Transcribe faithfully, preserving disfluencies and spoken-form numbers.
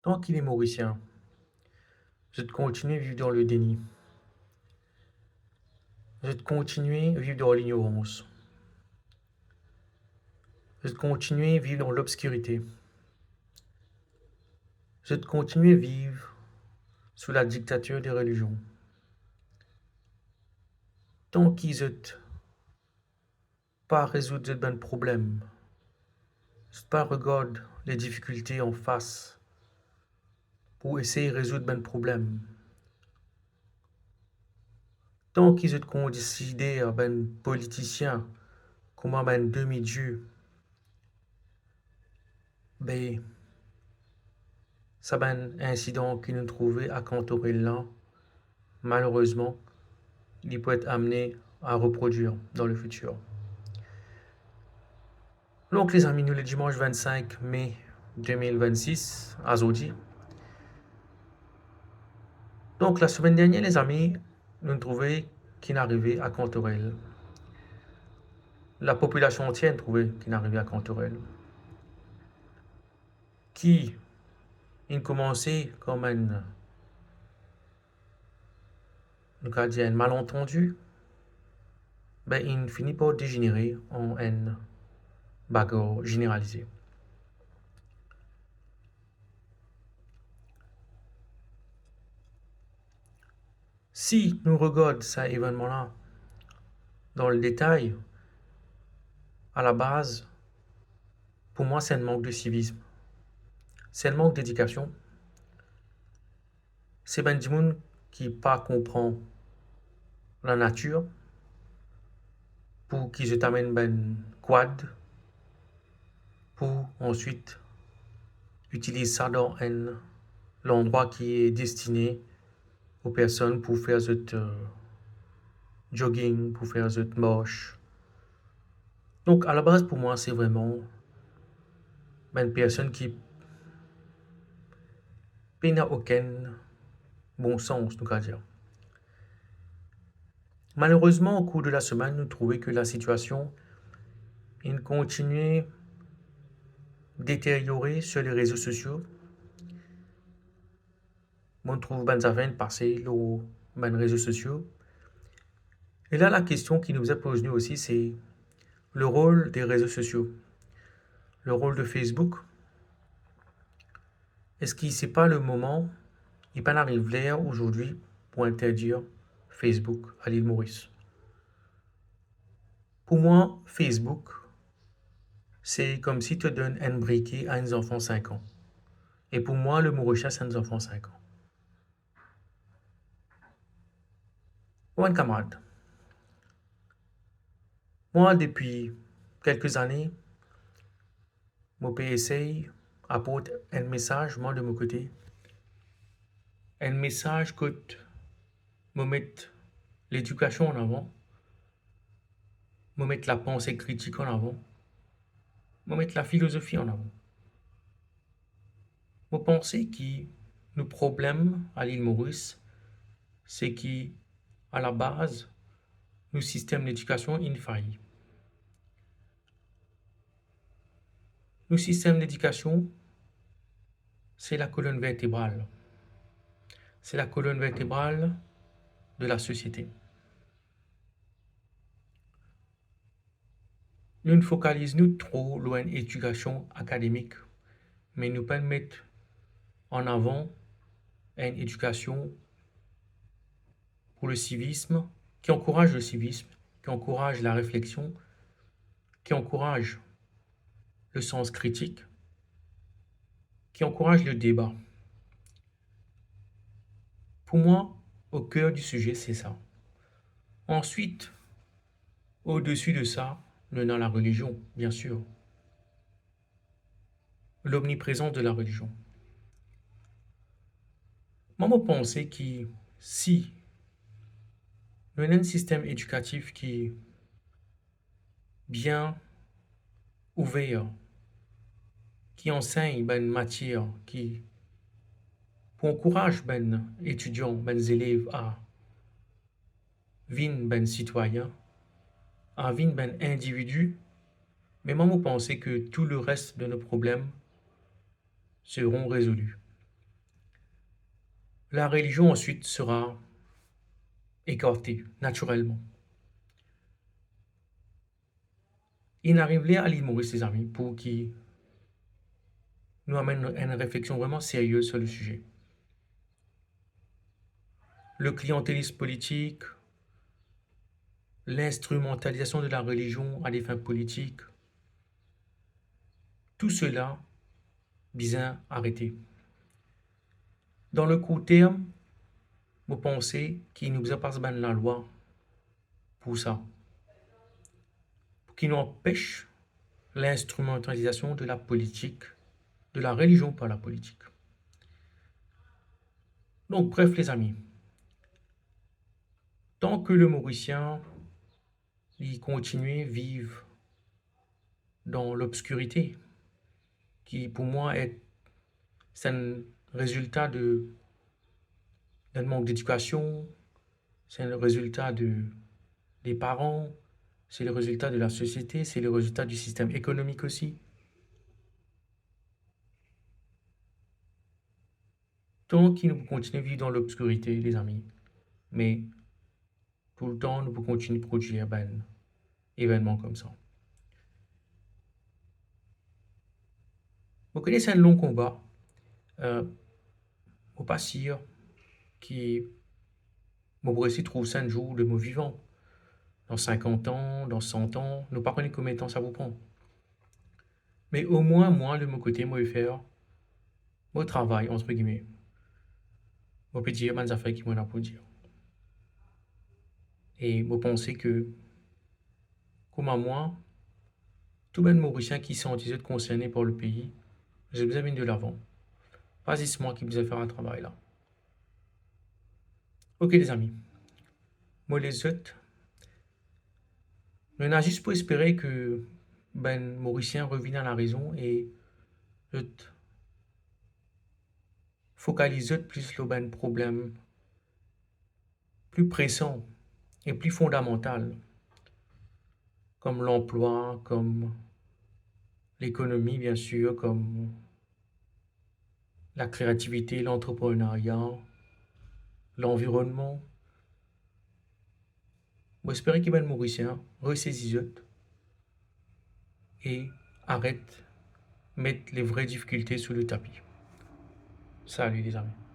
Tanki les Morisien, zot kontigne viv dan le deni, zot kontigne viv dan lignorans, zot kontigne viv dan lobskirite, zot kontigne viv sou la diktatir de relizion, tanki zot pa rezoud zot bann problem, zot pa regard le difikilte anfas pou esey rezoud bann problem, tanki zot konsider bann politisien kouma bann demi-die, be, sa bann insidan ki nou trouve a Kantorel la, malerezman, li pou et amne a reprodwir dan le fitir. Donk, lezami, nou le dimans vinn-sink me de mil vinn-sis, azordi. Donk, lasemenn dernier, lezami, nou trouve ki'nn arive a Kantorel. Lapopilasion antier inn trouve ki'nn arive a Kantorel. Ki inn koumanse kom enn, nou kapav dir, enn malantandi, be, inn fini par dezenere an enn bagar zeneralize. Si nou regard sa evennman la dan le detay, a la baz, pou mwa, se enn mank de sivism, se enn mank dedikasion. Se bann dimoun ki pa konpran lanatir, pou ki zot amenn bann kwad, pou answit itiliz sa dan enn landrwa ki destine o personn pou fer zot, euh, jogging, pou fer zot mars. Donk, a la baz, pou mwa, se vreman bann personn ki pena okenn bon sans, nou kapav dir. Malerezman, o kour de lasemenn, nou trouve ki lasitiasion inn kontigne deteryore sir le rezo sosio. Mo trouv bann zafer inn pase lor bann rezo sosio. E la, lakestion ki nou bizin poz nou osi, se le rol de rezo sosio, le rol de Facebook. Eski se pa le moman, li pa'nn ariv ler azordi pou interdir Facebook a Lil Moris? Pou mwa, Facebook, se koumsi to donn enn brike a enn zanfan sink an. E pou mwa, le Morisien, se enn zanfan sink an. Mo bann kamarad, mwa, depi kelke zane, mo pe esey aport enn mesaz, mwa, de mo kote. Enn mesaz kot mo met ledikasion an avan, mo met lapanse kritik an avan, mo met lafilozofi an avan. Mo panse ki nou problem a Lil Moris, se ki, a la baz, nou sistem ledikasion inn fayi. Nou sistem ledikasion, se lakolonn vertebral. Se lakolonn vertebral de lasosiete. Nou'nn fokaliz nou tro lor enn edikasion akademik, me nou pa'nn met an avan enn edikasion pou le sivism, ki ankouraz le sivism, ki ankouraz larefleksion, ki ankouraz le sans kritik, ki ankouraz le deba. Pou mwa, o ker di size, se sa. Answit, odesi de sa, nou ena larelizion, biensir. Lomniprezans de larelizion. Mwa, mo panse ki si nou ena enn sistem edikatif ki bien ouver, ki ansegn bann matier ki pou ankouraz bann etidian, bann zelev a vinn bann sitwayin, a vinn bann individi, me mwa, mo panse ki tou le res de nou problem seron rezoli. La religion ensuite sera écartée naturellement. Inn ariv ler a Lil Moris, lezami, pou ki nou amenn enn refleksion vreman serye sur le sujet. Le clientélisme politique, l'instrumentalisation de la religion à des fins politiques, tout cela bizin arete. Dan le kour term, mo panse ki nou bizin pas bann lalwa pou sa, pou ki nou anpes l'instrumentalisation de la politique, de la religion par la politique. Donk, bref, lezami, tan ki le Morisien li kontinie viv dan lobskirite, ki pou mwa et, se enn rezilta de, d'un manque d'éducation, se enn rezilta de, des parents, c'est le résultat de la société, c'est le résultat du système économique aussi. Tan ki nou pou kontinie viv dan lobskirite, lezami, me toultan nou pou kontinie prodwir bann evennman koumsa. Mo kone se enn long konba, euh, mo pa sir ki mo pou resi trouv sa enn zour de mo vivan. Dan sinkant an, dan san an, nou pa kone konbien tan sa pou pran. Me omwin mwa, de mo kote, mo pe fer mo travay, entre guillemets. Mo pe dir bann zafer ki mo ena pou dir. E mo panse ki, kouma mwa, tou bann Morisien ki santi zot konserne par le pei, zot bizin vinn de lavan. Pa zis mwa ki bizin fer sa travay la. Ok, lezami. Mo les zot. Nou ena zis pou espere ki bann Morisien revinn a la rezon e zot fokaliz zot plis lor bann problem pli presan e pli fondamantal, kom lanplwa, kom lekonomi, bien sir, kom la kreativite, lantreprenerya, lanvironnman. Mo espere ki bann Morisien resezi zot e aret met le vre difikilte sou le tapi. Sali, lezami.